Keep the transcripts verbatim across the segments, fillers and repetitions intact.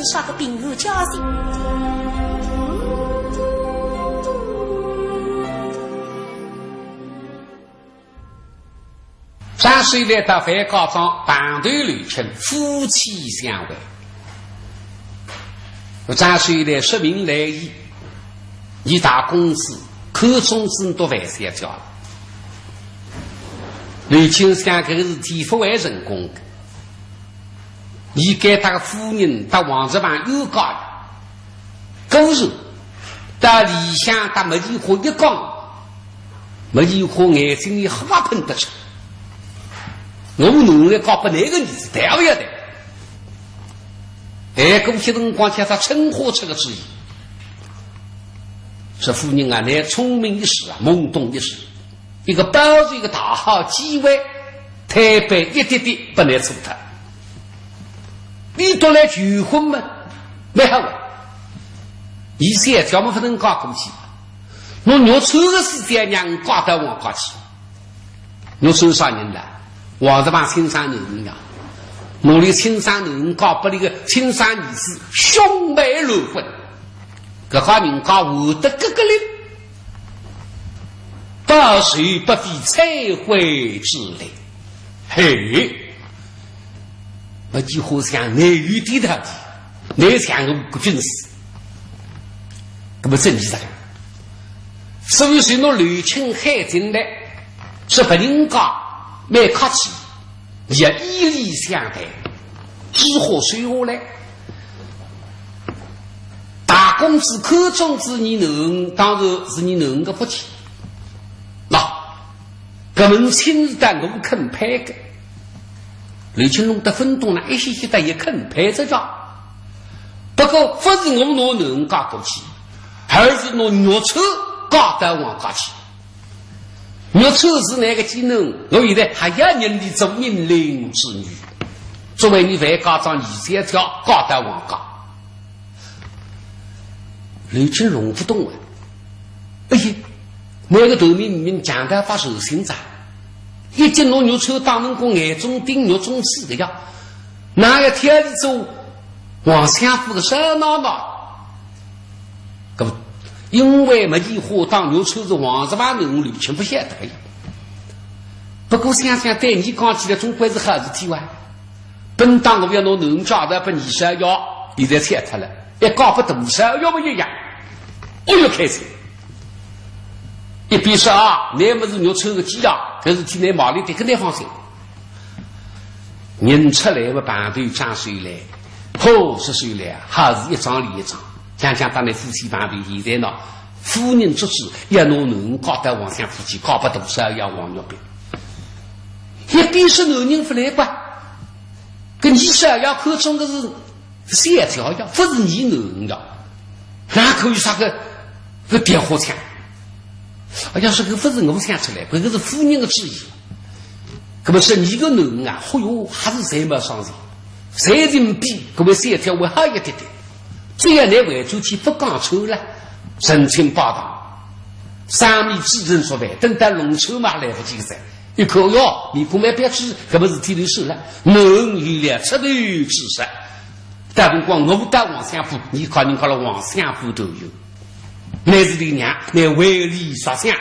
啥个平安家庭。张水莲到樊家庄碰头刘卿，夫妻相会。张水莲说明来意，伊大公子，看中仔搿个樊小姐。刘卿想搿个事体勿会成功个。 伊该搭个夫人搭王石房冤家呀，果然到里向搭梅丽花一讲，梅丽花眼睛里火喷得出。我哪能嫁拨搿个儿子，谈勿要谈。哎，过歇辰光叫伊春花出个主意，说夫人啊，倷聪明一时啊，懵懂一时， 一个保住一个大好机会，推扳一点点拨倷错脱。伊倒来求婚嘛，蛮好个。伊小姐嘛勿能嫁过去，拿玉川个事体让嫁到王家去。玉川啥人呢？王石房亲生囡儿呀，拿俚亲生囡儿嫁拨俚个亲生儿子，兄妹乱婚。 搿家人家和得格格灵，报仇不费吹灰之力。嘿，梅丽花想倷有点道理，倷想我个军师，搿么真是这样。所以说拿刘卿喊进来，说别人家蛮客气， 也以礼相待，几化收下来。大公子看中仔伲囡儿，当然是伲囡儿个福气。喏，搿门亲事搭我肯配个。刘卿弄得勿懂了，一歇歇搭也肯配哉呀。不过勿是我拿囡儿嫁过去，而是拿玉川嫁到王家去。 玉川是倷个继囡，我现在还要认俚做门人之女，作为伲樊家庄二小姐嫁到王家。刘卿弄勿懂啊。哎呀，倷个头明明强盗发寿星哉，一径拿玉川当成个眼中钉、肉中刺个呀，哪哼要挑俚做王相府个少奶奶？ 搿么，因为梅丽花当玉川是王石房囡儿，刘卿勿晓得个呀。不过想想对伲讲起来总归是好事体哇。本当我要拿囡儿嫁拨二少爷，现在拆脱了，要嫁拨大少爷勿一样。哎哟，开心！一边说啊，倷么是玉川个继啊，搿事体倷毛利得个，倷放心。 人出来么碰头张水莲，吼，说水莲啊，好事一桩连一桩，讲讲搭倷夫妻碰头，现在呢，夫人做主要拿囡儿嫁到王相府去，嫁拨大少爷王玉斌。一边说男人勿来管，搿二少爷看中个是小姐呀，勿是伲囡儿呀，哪可以啥个，个电话抢？哎呀，说搿勿是我想出来，搿个是夫人个主意。 搿么说伲个囡儿啊，嚯哟，还是才貌双全，才情比搿位小姐还好一点点。只要倷回转去勿讲穿了，成亲拜堂，生米煮成熟饭，等到弄穿嘛来勿及哉。一看哟，面孔蛮标致，搿么事体就算了，囡儿有了出头之日。到辰光我到王相府，伲看人家了王相府头有。 乃是你娘，乃为你着想。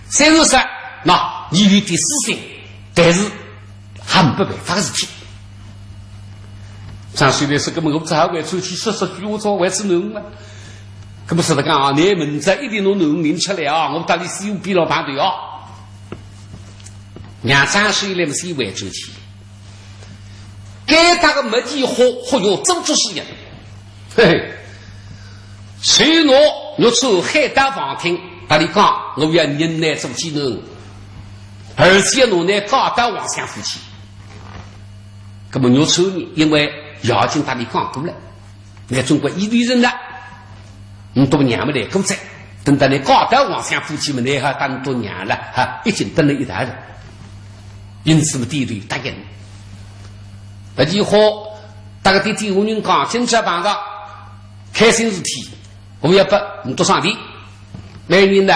虽然说，喏，伲有点私心，但是还没办法个事体。张水莲说，搿么我只好回转去说说句闲话，做为仔囡儿嘛。搿么说得讲啊，倷明朝一定拿囡儿领出来啊，我搭俚西湖边浪碰头啊。让张水莲么先回转去。该搭个梅丽花，嚯哟，做足事业。 嘿嘿，随拿玉川喊到房厅，搭俚讲，我要认倷做继囡，而且拿倷嫁到王相府去。搿么玉川呢，因为已经搭俚讲过了，倷总归一个人了，倷笃娘么来过哉，等到倷嫁到王相府去么，倷好搭倷笃娘了，哈，一径等了一道了。因此么，点头答应。梅丽花 搭搿点点下人讲，今朝碰着开心事体，我要拨倷笃上帝。每人呢，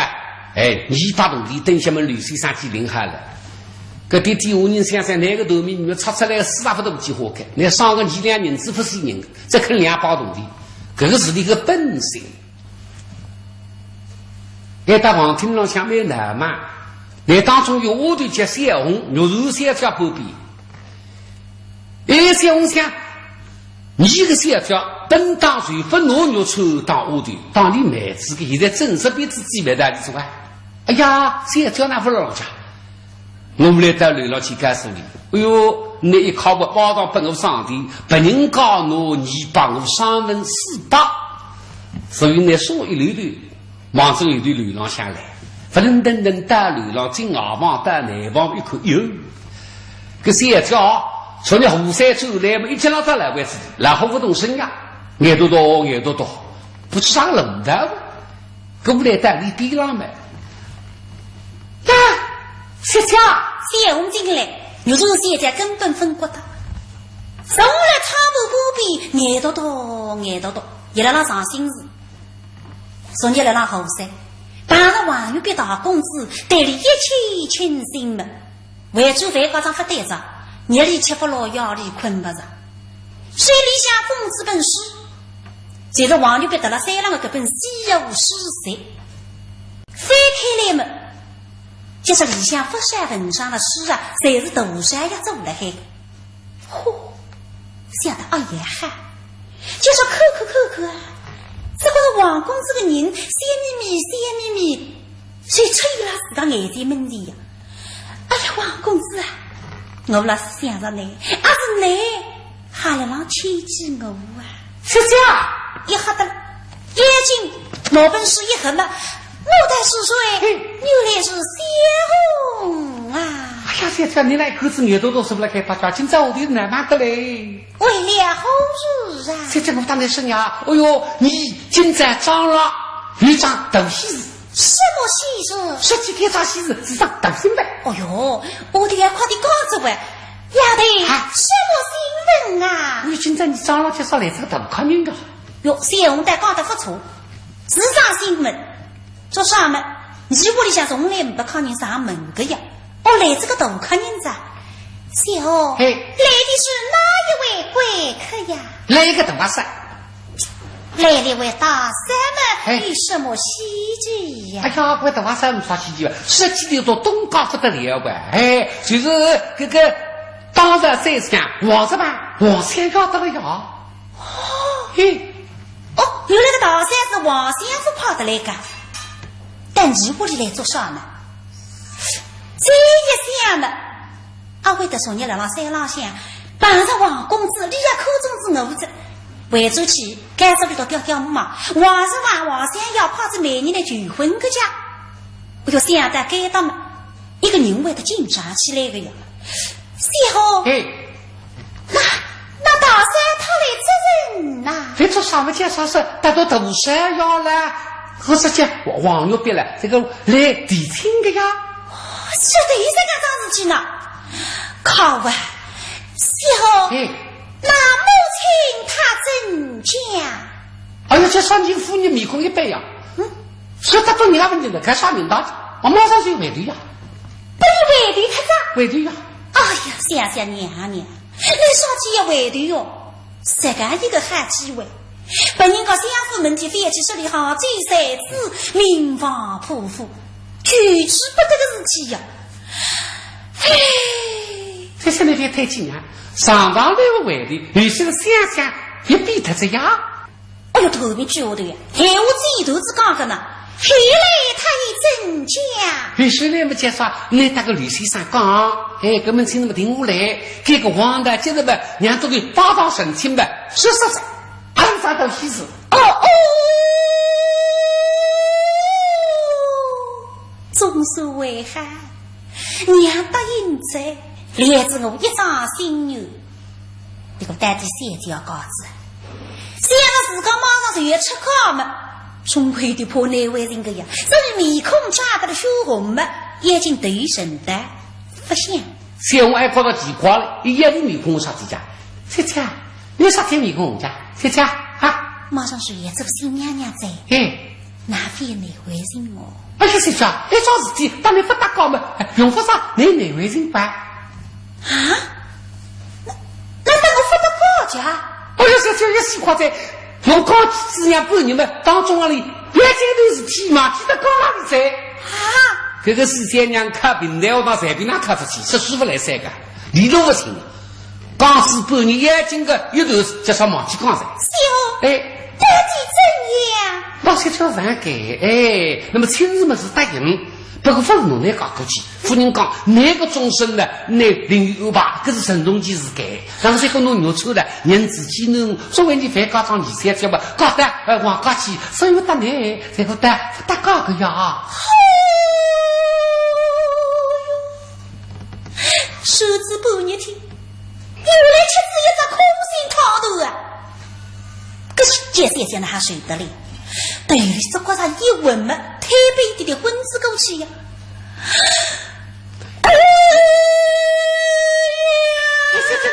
哎，二百铜钿，等歇么刘先生去领好了。搿点底下人想想，拿个头面女儿拆出来四十勿多几化开，拿上个二两银子勿是人，再坑两百铜钿，搿个是俚个本性。搿搭房厅浪向蛮闹猛，那当中有丫头叫小红，玉兰小姐旁边。哎，小红想，你个小姐本当就勿拿玉兰当丫头，当俚妹子个，现在真是变仔姊妹道理哉。哎呀，小姐哪勿老家？ 我来到楼浪去告诉你，哎哟，你一靠我马上拨我上天，别人家拿二百，我上门四百，所以呢，说一楼头，望仔楼头楼浪向来，勿能等等到楼浪进外房到内房一看，哟，搿小姐啊，从你后山走来嘛，一进来到来位置，老虎勿动声呀，眼朵大，眼朵大，勿知啥个路道。 过来到俚边浪嘛。呀，小姐，小红进来，玉兰小姐根本勿觉得。从来窗户旁边，眼朵大，眼朵大，伊辣辣伤心事。昨日辣辣后山，碰着王玉碧大公子，对俚一见倾心嘛。 回转饭高头勿对着，日里吃勿落，夜里困勿着。手里向捧仔本书，就是王玉碧搭了山浪个搿本《西游书集》，翻开来么，就是里向勿少文章了书啊，侪是大山一种辣海。嚯，想得哎呀哈， 就是看看看看啊，只觉着王公子个人笑眯眯，笑眯眯，就出现辣自家眼睛门前呀。哎呀，王公子啊，我辣想着你，阿是你还辣浪牵记我啊？小姐，一吓得，眼睛拿本书一合嘛，我的是谁？嗯。原来是小红啊！哎呀，小姐，你来看仔眼朵大，是勿是来开八卦？今朝下头难办得嘞。 为了何事啊？小姐，我搭你说呀，哎哟，你今朝长了，有桩大喜事。什么喜事？说起搿桩喜事，是桩大新闻。哎哟，丫头要快点讲出来。丫头，啊？什么新闻啊？你今朝你长了，介绍来这个大客人的。哟，小红倒讲得勿错，是桩新闻。 做啥么？你屋里向从来没客人上门个呀，哦，来这个大客人哉。小红，嘿。来的是哪一位贵客呀？来一个大阿三。来了位大阿三么，嘿。有什么喜事呀？哎呀，搿大阿三没啥喜事啊，说起来都东家勿得了吧？哎，就是搿个当朝宰相王十万，王相要得了呀。 嘿。哦，原来个大阿三是王相府派得来个，但伊屋里来做啥呢？这一想呢，阿会得昨日辣辣山浪向，碰着王公子，俚也看中仔我哉，回转去，该说俚笃吊吊骂，王十万王相要派仔媒人来求婚个呀。我就想到该搭么，一个人会得紧张起来个呀。小红，哎。 那，那大山他来做啥么？来做啥么？介绍是搭到大山要了，我说介王玉碧了，这个来提亲的呀。哦，是的，有这个桩事体呢。可恶，小红，哎。那母亲她怎讲？哎呀，这上京夫人面孔一板呀。嗯？说搭到人家问题了，干啥名堂？我马上就回头呀。拨俚回头脱哉？回头呀。哎呀，想想娘娘， 你说起也回头哟，实梗一个好机会，拨人家相府门前翻起十里行，这才子名望普普，求之不得个事体呀。唉。这是那边太近啊，上上来个回头，有些个想想也比得着呀。 哎哟，头皮举下头呀，闲话只一头子讲个呢，后来他又怎讲？后来么介绍，你搭个吕先生讲，哎，搿门亲事么定下来，搿个王大接着么，让这个八大省亲吧，说说说，俺啥都稀事。哦哦，总算为好，娘答应哉，连着我一桩心愿。 这个到底小姐要告辞，想着自家马上就要出嫁么，总归有点怕难为情个呀，所以面孔涨得了血红么，眼睛头沉得勿响。小红还觉着奇怪了，伊一副面孔啥体讲？小姐，你啥体面孔讲？小姐啊？马上就要做新娘娘哉，哎。哪会难为情哦？啊，哎，小姐，搿桩事体搭倷勿搭界嘛，哎，用勿着倷难为情吧。啊？难，难道我勿搭界啊？哎哟，小姐，一死快哉，用讲仔娘半日嘛，当中啊里，眼睛头事体嘛，记得讲哪里哉？啊？搿个世界上靠平台下当随便哪靠出去，说书勿来三个，理都勿清。 讲仔半日，眼睛个一头叫啥忘记讲哉。小，哎。到底怎样？老小姐勿该，哎，那么亲事么是答应，不过勿是拿倷嫁过去。夫人讲，倷个终身呢，倷另有安排，搿是沈同志自家。那么再讲侬肉臭了，人自己呢，作为倷樊家庄二小姐嘛，嫁到，呃，王家去，所以我搭倷，才会搭，搭界个呀。 说仔半日天，原来吃仔一只空心套头啊！搿是姐姐现在还舍得哩，头里只觉着一昏么，推背一点点昏仔过去呀。哎呀！小姐，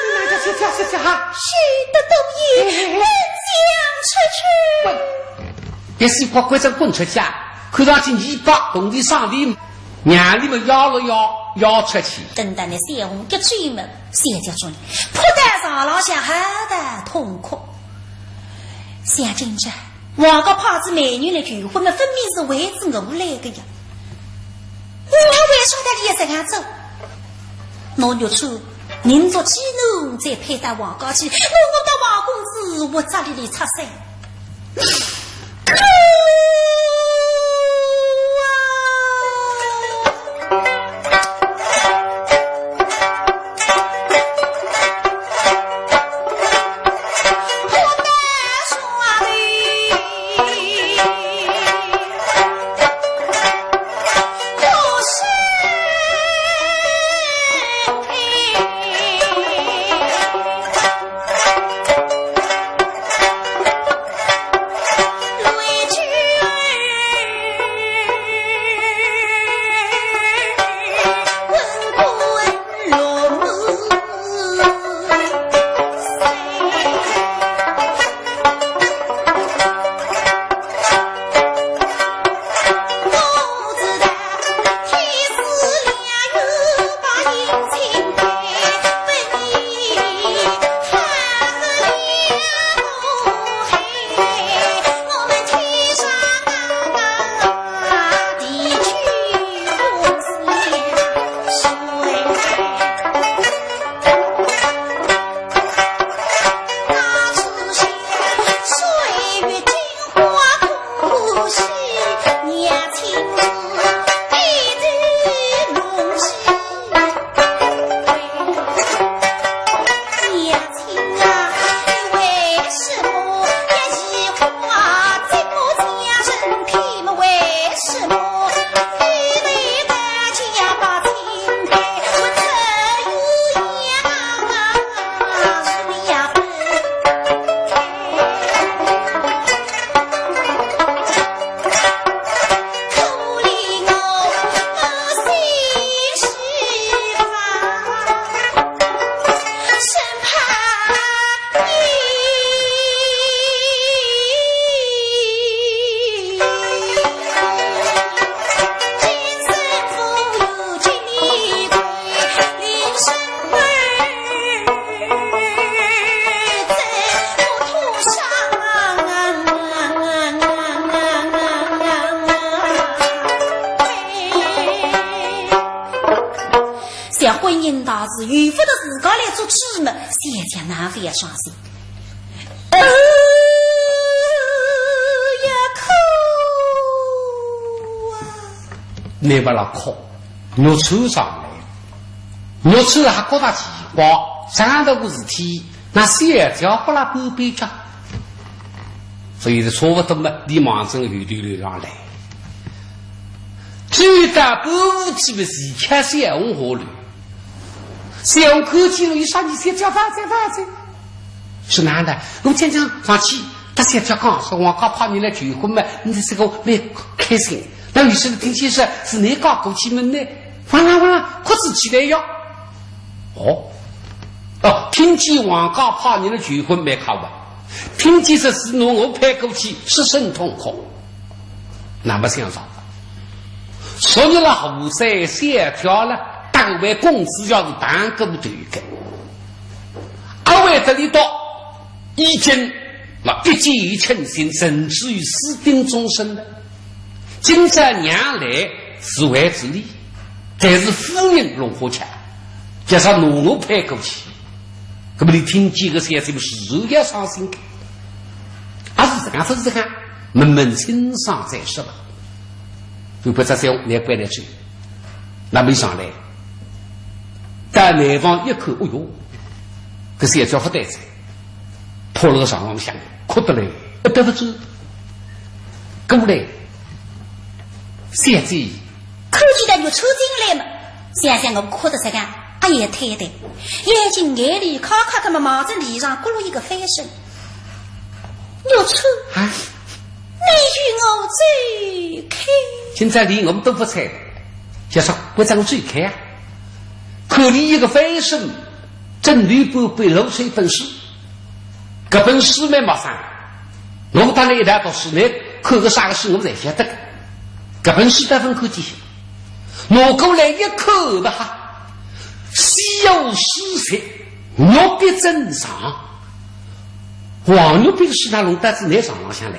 小姐，小姐哈！许得多言，哎，哎，哎。本将出去。滚！别是快快点滚出去啊！看上去你把铜钿赏的 让俚么要了要，要出去。等到那小红一出门，小姐转，扑到床浪向好得痛哭。想今朝，王家派仔媒人来求婚么，分明是为仔我来个呀。我为啥搭俚一样做？我肉臭，人做妓奴再配到王家去，我我搭王公子活着哩哩出息。 像婚姻大事，由勿得自家来做主么，小姐哪会要伤心？哎呀，哭啊！倷勿要哭，肉臭上来，肉臭还觉着奇怪，上头个事体，那小姐勿拉半边讲。所以是差勿多么，俚望仔后头楼浪来。走到半步之地么，是看小红下楼。 小红看见了，有啥意思？叫啥子啥子？是男的，我讲讲上去，搭小姐讲，说王家派人来求婚嘛，你这个蛮开心。那于是听见说是倷家过去么呢，哇啦哇啦，哭仔起来呀。哦，哦，听见王家派人来求婚蛮快活，听见说是拿我派过去，失声痛哭。那么想着，昨日了后山小姐了，搭位公子爷是谈过头个。阿会得俚笃已经那一见倾心，甚至于私定终身了。今朝娘来是为仔俚，但是夫人弄花腔，叫啥拿我派过去。那么你听见个消息么，自然要伤心个。啊，是这样，是这样，问问清爽再说吧。 就不再想难怪难受，那没上来。到内房一看，哎哟，搿小姐勿对哉，趴辣个床浪向，哭得来，一得勿住。过来，小姐，看见得玉钗进来嘛，想想我哭得啥个，哎呀，太太，眼睛眼泪揩揩搿么望仔地上咕噜一个翻身。玉钗，啊？ 你与我走开。现在连我们都不睬，就说我让我走开啊。可你一个翻身，正对半边露出一本书，搿本书蛮陌生，我搭倷一道读书，倷看个啥个书我侪晓得个。搿本书倒勿看见，拿过来一看吧，哈，西游书帖，玉笔珍藏。 王玉笔是哪弄到仔倷床浪向来？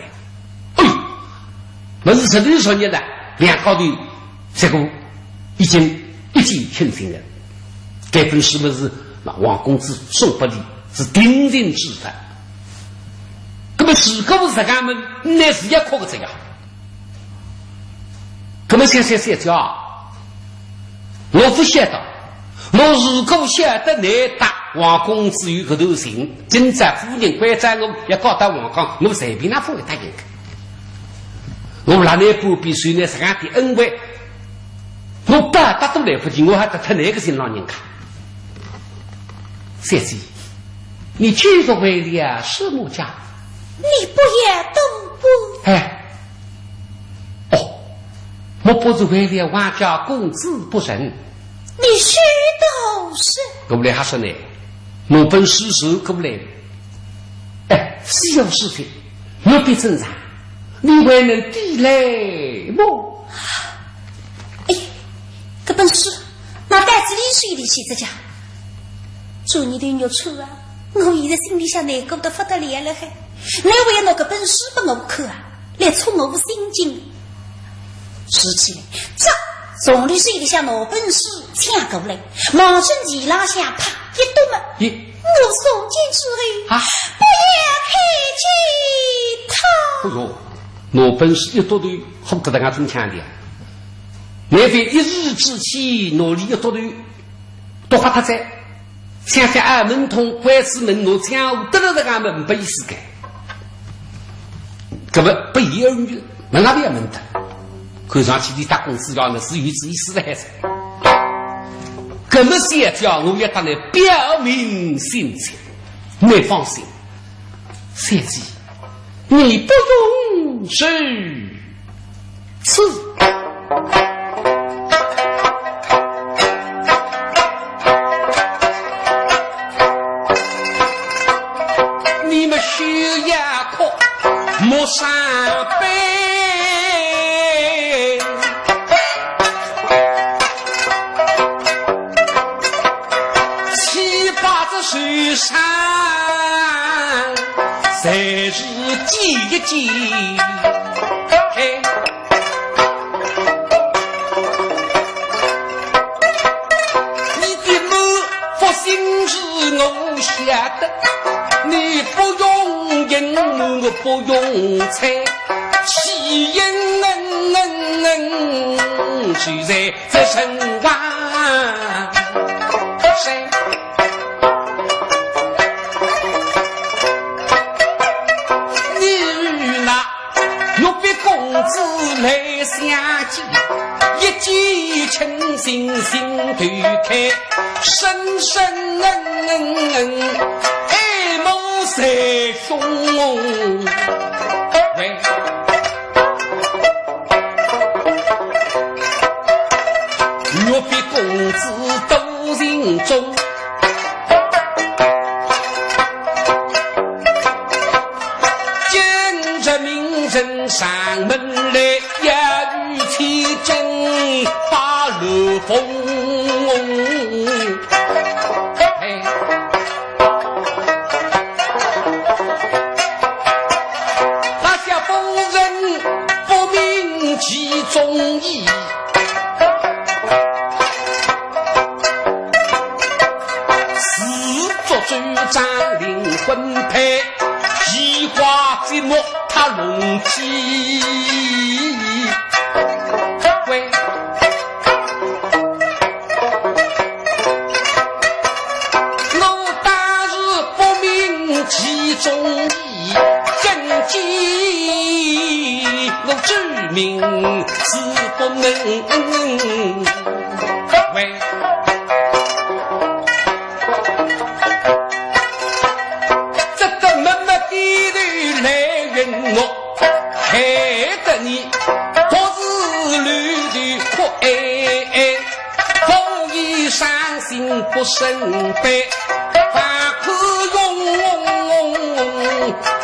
哎哟，么是十六十日了，两家头这个已经一见倾心了。搿本书么是那王公子送拨俚，是定情之物。那么如果是搿样么，倷是要哭个这个。 那么想想小姐啊，我勿晓得，我如果晓得倷搭王公子有搿段情，今朝夫人关照我要告到王家，我随便哪勿会答应个。我辣倷半边受倷实梗个恩惠，我报答都来不及，我还得脱倷个心浪人家。小姐，你究竟为了什么家？你不要多问。哎， 哦，莫不是为了王家公子不成？你休多事。我来还说呢，拿本书送过来。哎，西游书帖，玉笔珍藏，你还能抵赖么？哎，搿本书，拿到仔俚手里去哉家。做你的玉钗啊，我现在心里向难过得勿得了了嗨。倷还要拿搿本书拨我看啊？ 来触我心情。竖起来，嚓，从俚手里向拿本书抢过来，望准地浪向啪一跺么，咦？我送进去了，啊？不要看见它。哎哟，拿本书一跺头，好得人家真抢的啊！难非一时之气，拿俚一跺头， 都吓脱哉。想想啊，门筒关仔门，拿枪拿得了搿个门，没意思个。搿么不言而喻，门也勿要门的。看上去你搭公子爷呢是有仔意思的还是？搿么小姐，我要搭倷表明心情，倷放心。 小姐，你不用受气。你们休要哭，莫伤悲。 七八只手上，侪是记一记。嘿，你的满腹心事我晓得，你不用隐瞒，不用猜，起因就在 这声望谁？你与那玉笔公子来相见，一见倾心心头开，深深爱慕在胸怀。 玉笔公子多情种，今日命人上门来，要与千金风。哎，大小夫人不明其中意，自作主张灵魂配，奇花寂寞他弄几回。 我当时不明其中意，真经我知明是不能为。这个默默低头来问我，害得你不是绿的哭哎哎。 可以伤心不生悲，万苦用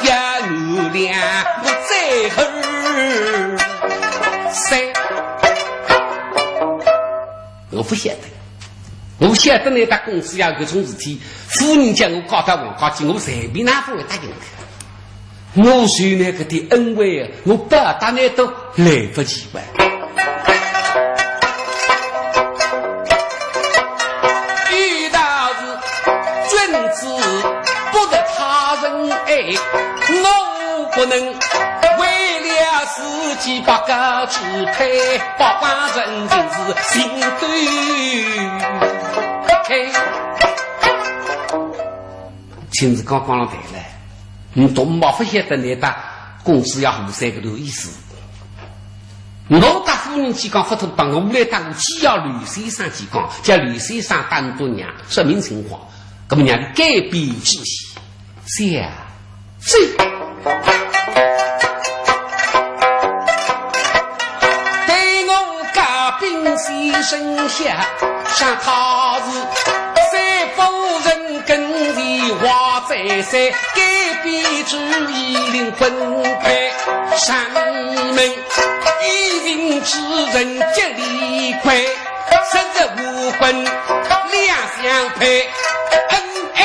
也原谅我再而三。我不晓得，我不晓得那大公子呀，搿种事体，夫人叫我告到王家去，我随便哪不会答应的。 我受那个的恩惠啊，我报答那都来不及吧。遇到是君子不得他人爱，我不能为了自己把个支配，把官人情是心对开。 亲自讲讲了台来，你都没发现得来搭公子爷胡三个头意思。我搭夫人去讲，勿通搭我来搭我只要刘先生去讲，叫刘先生单独娘说明情况，搿么娘的改变主意，想走。 对我嘉宾先生下，像他是三夫人跟前话再三，改变主意灵魂快，上门一行之人接礼快，三十五分两相配，恩爱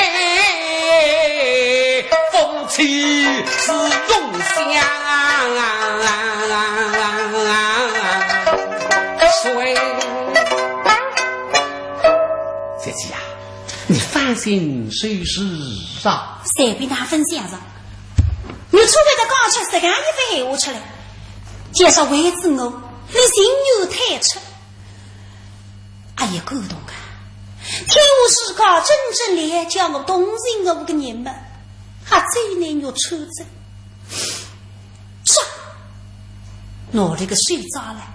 夫妻是永相随。小姐呀，你放心就是啊。随便哪分享着，你出来的讲出实梗一番闲话出来，就是为仔我，你情愿退出。 哎呀，感动啊！天下世界真正来叫我同情我个人么，还最难肉抽着。唰，拿了个手抓来，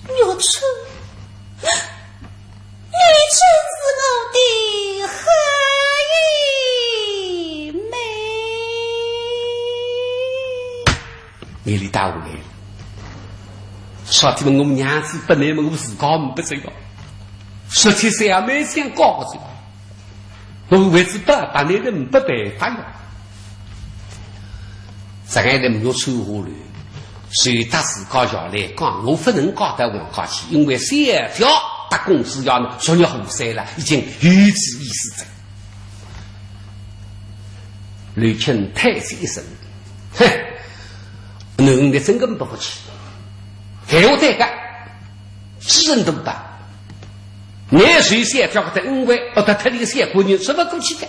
肉抽，你真是我的好姐妹。 眼泪打下来了。啥体么？我娘子本来么我自家唔不这个，十七岁也蛮想搞个这个，我为仔爸爸那个唔不办法呀。这个人我出下来，随搭自家下来讲，我不能搞到王家去，因为小姐搭公子爷呢，昨日胡三了，已经有此意思在。 刘卿叹息一声，哼，囡儿真个不服气，闲话对个，知恩图报，你随小姐个恩惠，哦，他特地个小官人说不过去的。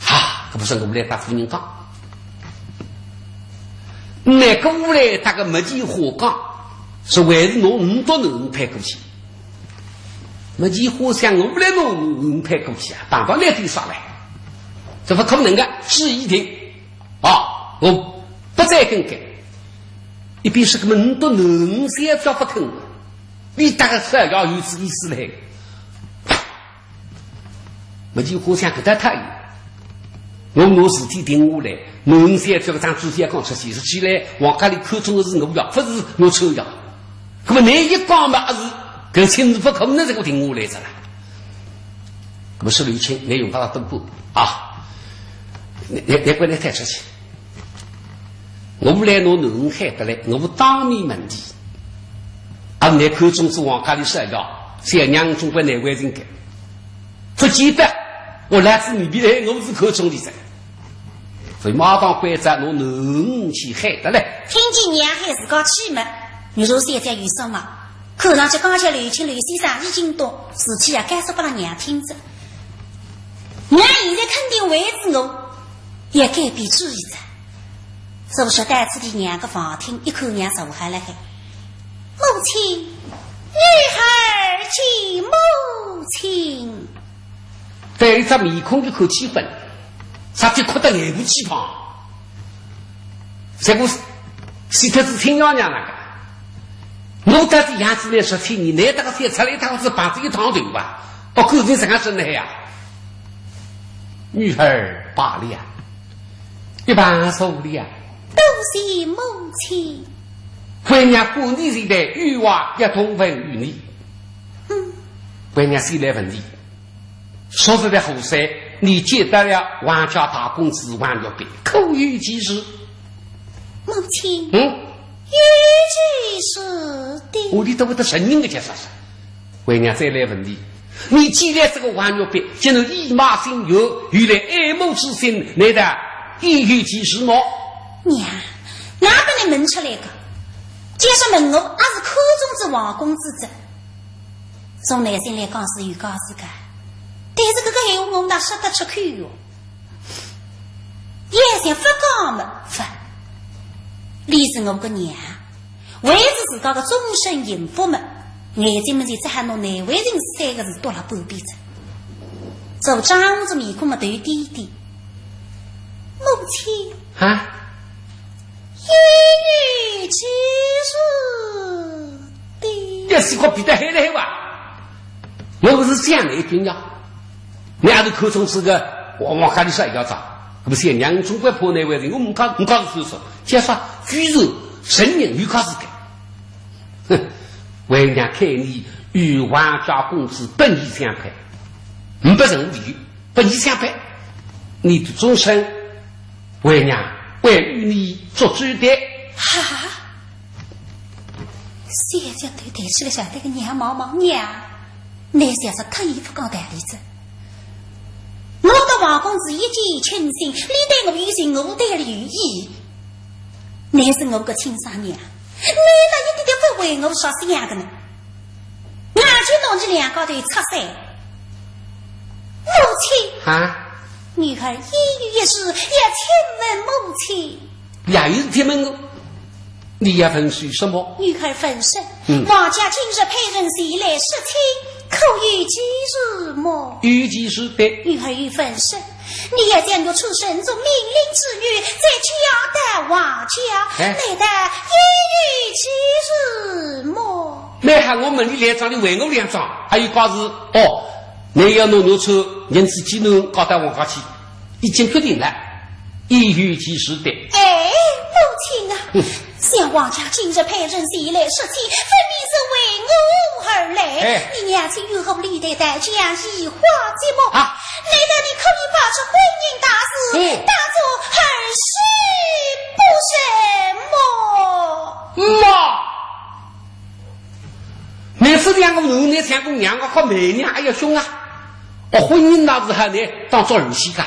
哈，搿不是我来搭夫人讲，那个我来搭个没几话讲，是还是拿唔多囡儿配过去。 没几化想，我来弄，弄配过去啊，碰到那点啥嘞？这不可能个，是一定啊，我不再更改。一边是个门都能写叫不肯，你大概是要有此意思嘞。没几化想，搿搭太远。 我拿事体定下来，侬小姐搿张嘴先讲出去，说起来，王家里看中个是我呀，勿是我抽呀。那么侬一讲嘛，是搿亲事勿可能再定下来着了。那么说刘卿，侬用勿着多管啊，侬侬侬管侬退出去。我来拿侬喊得来，我当面问题。啊，倷看中仔王家里小姐，小娘总归难为情个。勿见得，我来仔倷面前，我是看中俚哉。所以马上关照拿囡儿去喊得来。听见娘喊自家去么，玉兰小姐有数嘛，看上去刚才刘卿刘先生已经到，事体也告诉拨拉娘听哉。娘现在肯定为仔我，也改变主意哉。 是勿是到仔俚娘个房厅，一看娘坐好勒海。母亲，女儿见母亲。对俚只面孔一看气愤，啥体哭得眼部气胖。结果死脱仔亲娘娘那个，我到底养仔倷十七年，倷搭个小出来，一趟子碰仔一趟头吧，不过是这样真的呀。女儿罢了， 一旁坐了。多谢母亲。为娘过年前的有话要同问于你。嗯。为娘先来问你，昨日的后山，你见到了王家大公子王玉笔，可有其事？母亲。嗯？有其事的。屋里都会得承认个介绍啥？ 为娘再来问你，你见了这个王玉笔，竟然一马心愿，有了爱慕之心，难道意有其事么？娘，哪能问出来个？就是问我，阿是看中仔王公子哉。从内心来讲是有介事个，但是搿个闲话我哪说得出口哟？也想勿讲么，勿，俚是我个娘， 为仔自家个终身幸福么，眼睛门前只好拿难为情三个字笃勒半边哉。做张红仔面孔么头低低。母亲。啊？有其事的。要死个，别得害了哇！我不是想倷一定呀。 倷阿是看中仔个王，王家里小姐哉，搿么小娘总归怕难为情，我唔讲，唔讲是算数，介说居然承认有介事个。哼，为娘看你与王家公子本意相配，唔不成理由，本意相配，你的终身，为娘会与你做主的。哈？小姐头抬起来，晓得个娘望望，娘， 倷小姐太勿讲道理哉。我搭王公子一见倾心，俚对我有情，我对俚有意。倷是我个亲生娘，倷哪一点点勿为我着想个呢？我就拿倷两家头拆散。母亲。啊？女儿有一事要请问母亲。 也有事体问我，你要问些什么？女儿问说，嗯。王家今日派人前来说亲，可有其事么？有其事的。女儿又问说，你要将我出身做命令之女，再嫁到王家，哎。难道也有其事么？蛮好，我问你两桩，你回我两桩，还有介事？哦，你要拿我出人之妻呢，嫁到王家去。 已经决定了，也有其事的。哎，母亲啊，嗯。想王家今日派人前来说亲，分明是为我而来。哎。你娘亲有何理得到这样移花接木？啊。难道你可以把这婚姻大事，嗯。当作儿戏不成么？妈！ 每次两个囡儿相公，娘个好，每娘还要凶啊。哦，婚姻那是还能当作儿戏噶。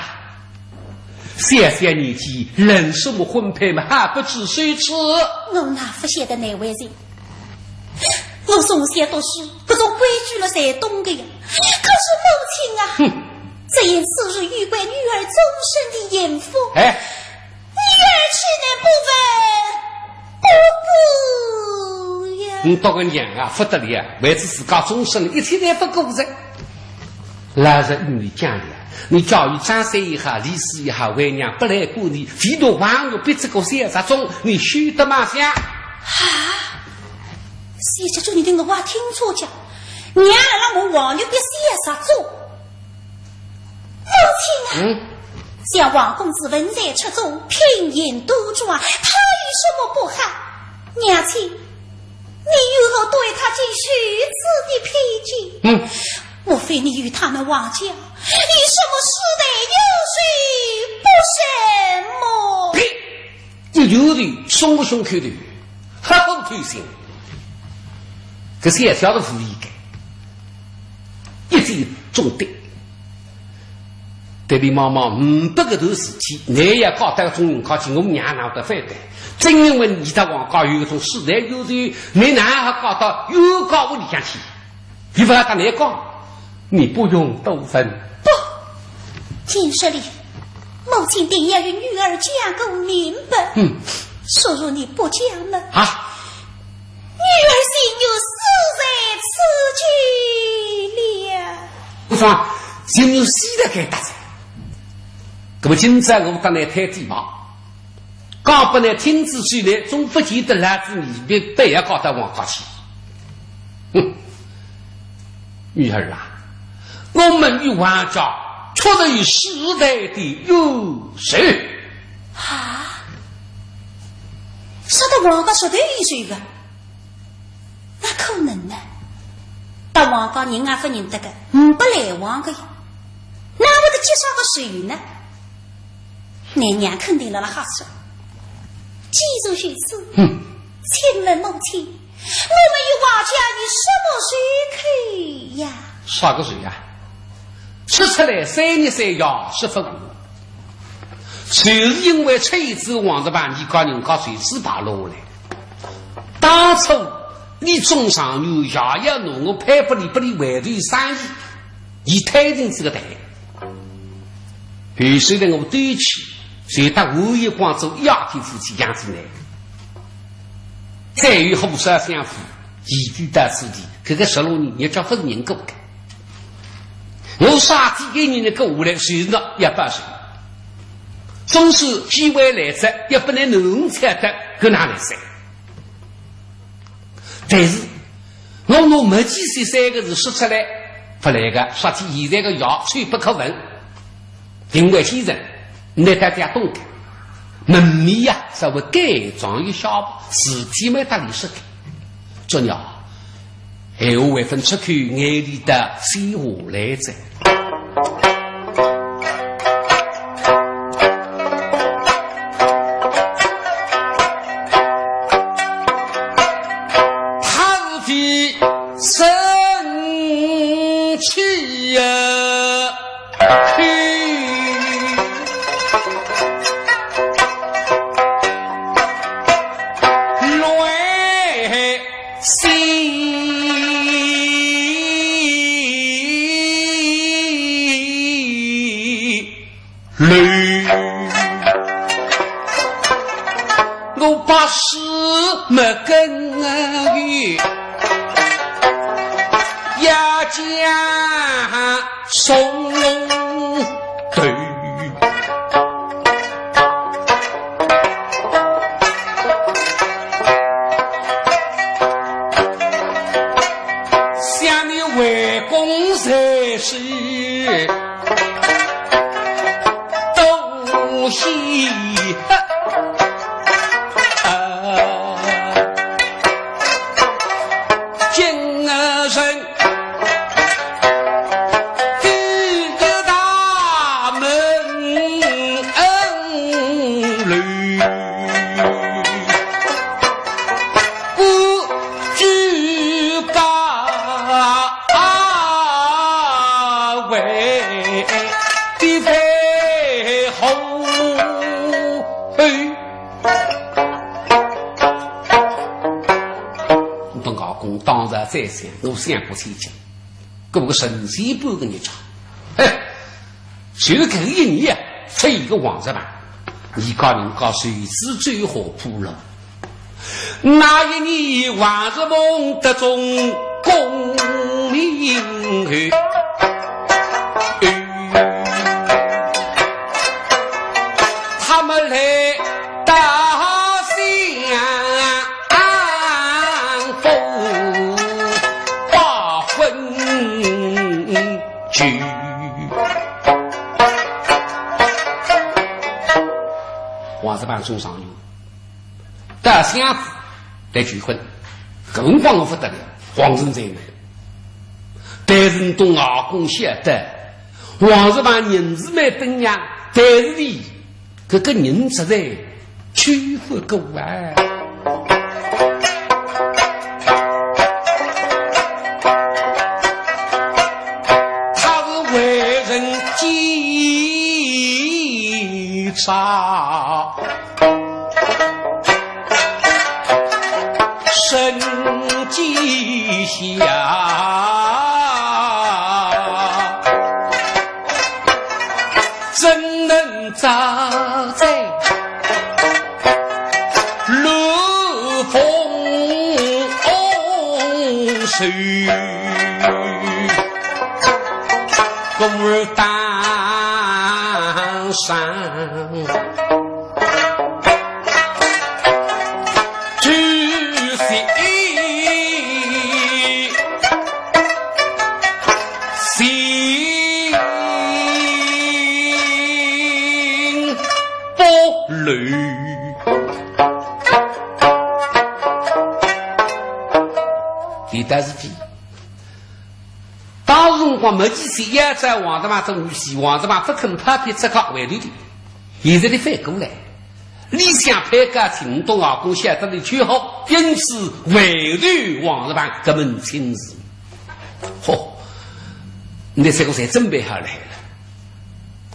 小小年纪，论什么婚配嘛，还不知羞耻。我哪不晓得难为情。我从小读书，搿种规矩了侪懂个呀。可是母亲啊，哼。只因此事有关女儿终身的幸福。哎。 女儿岂能不问不顾呀？你这个娘啊，不得了，为仔自家终身，一切侪不顾哉。老实与你讲了，你假如张三也好，李四也好，为娘不来管你，唯独王玉笔这个小杂种，你休得妄想。啊，小姐，你听我话听错讲，娘辣辣骂王玉笔小杂种。 母亲啊，嗯？想王公子文才出众，品行端庄，他有什么不好？娘亲，你如何对他起如此的偏见？嗯。莫非你与他们王家有什么私德，有仇不成么？呸！一拳头，松个胸口头，好好偷腥。搿是也晓得无意个，一记中的。对俚妈妈，呒不搿段事体，倷也搞得中人家去，我娘哪会得反对？正因为倷搭王家有搿种世代冤仇，倷哪还搞到冤家屋里向去？ 伊勿要搭倷讲，你不用多问。不，今日里，母亲定要与女儿讲个明白。嗯。倘若你不讲呢？啊？女儿情愿死在此地了。我说，情愿死辣该搭哉。那么今朝我搭倷摊底嘛， 讲拨倷听仔之后呢，总勿见得来仔倷别别要搞到王家去。哼，女儿啊，我们与王家确实有世代的冤仇。啊？说到王家世代冤仇个？ 哪可能呢？搭王家人也勿认得个，呒不来往个呀，哪会得结啥个仇呢？倷娘肯定辣辣瞎说。既然如此，哼。请问母亲，我们与王家有什么仇口呀？啥个仇呀？说出来三日三夜说勿完。 就是因为出一次王石板，倷家人家就此败落下来。当初倷中状元，爷爷拿我配拨倷，拨倷回头生意，倷推进仔个台。后首来我兜起，就搭吴月光做夜天夫妻养仔倷。再有火烧相府，移居到此地，搿个十六年，日脚勿是人过个。 我啥体个人呢，过下来，就是呢，也勿是。总是机会来哉，也勿能弄错脱，搿哪能算？但是，我拿没几岁三个字说出来，勿来个，说起现在个爷，臭不可闻。因为先生，倷大家懂个，门面呀，稍微改装一下吧，事体没道理说个。 作孽，闲话还朆出口，眼泪得先下来哉。他是非生气呀。 我百死没根源，要将松头。想你为公才是 东西。今日人一个大门楼。 不知高矮的飞鸿。哎，我外公当然在想，我想勿起去，过个神仙般个日脚。哎， 就搿一年啊，出一个王石板，一家人家谁知最好铺路。那一年王石板得中功名后，他们来到襄阳 把婚娶。王石板中状元，到襄阳来求婚，搿辰光我勿得了，皇城在外。但是倷懂外公晓得，王石板人是蛮登样，但是呢， 搿个人实在欺负过啊。为人奸诈，身奸下，怎能招在 乱凤手，故而当上去死心不留。 第一桩事体，当时辰光没几岁，要在王德旺做女婿，王德旺勿肯拍板，只好回头的。现在的反过来，里向攀高，请东外公晓得俚圈好，因此回头王德旺搿门亲事。嚯，倷三个侪准备好来了，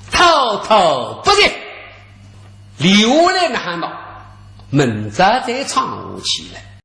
滔滔不绝，留下来哪哼呢？明朝再唱下去了。